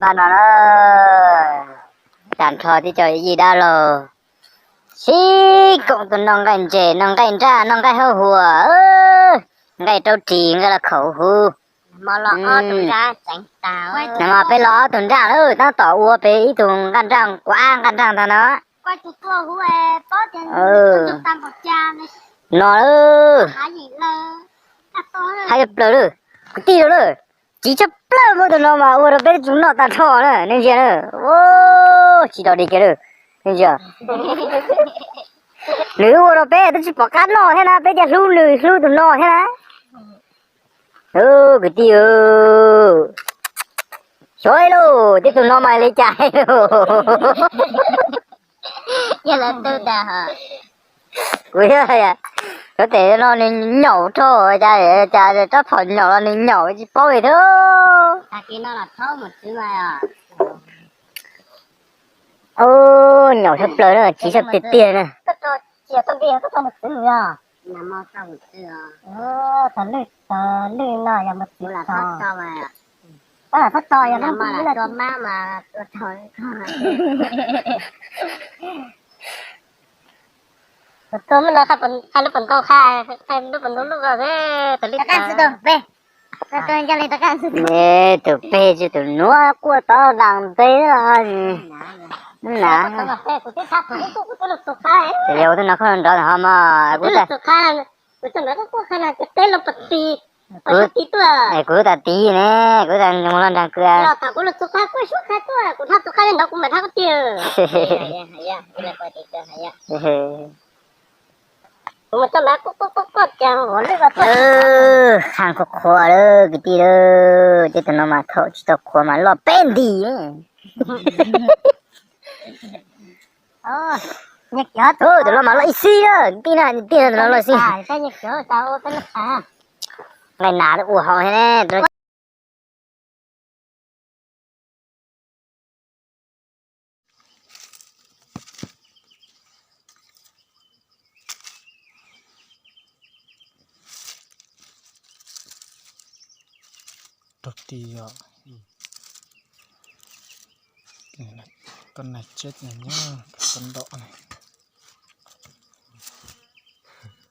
Pab no na, tag nrho tib co yij dab laug sib koom tus no nqaij ntses, no nqaij nraj, no nqaij hauv huas, nqaij rau ris, nqaij los khaum huv. Nag hmo peb los ob tug nraj na, tab tom ua pem ib tug nqaj nraj kuav nqaj nraj ntag no. No, hais plaws lawm, kwv tij lawm, tsis tshaj plaws muab tus no mas ua rau peb tsum noj tag nrho na, nej ntsia na. Tsis dog dig kiag lawm, nej ntsia. Nws ua rau peb twb tsis pom qab noj thiab na, peb cia hlub nws hlub tus no thiab na. Kwv tij, xyov lauj, tej tus no mas li cas lauj. Kuv, xyov tes no nws nyaum rau cas, cas rab phom nyaum los nws nyaum tsis paub li thiab. Nyaum tshaj plaws na, tsis tshaj tiag tiag na. Tus pem tsis tus nuav quaj tod daag ntev, na, yog ua tub no koj nrov ho mas kuv kuv tas tiv ne, kuv tas mus los nraag kwv. Qha qhuav qhuav lawm kwv tij lawm, ces tus no mas thaum tsis tau qhuav mas loj peb nti. Tus no mas loj ib xib na, kwv tij na, kwv tij na, tus no loj ib xib. Nqaij nas ua hauv thiab ne. Rau ti os, koj nai tseb nyob koj nrov.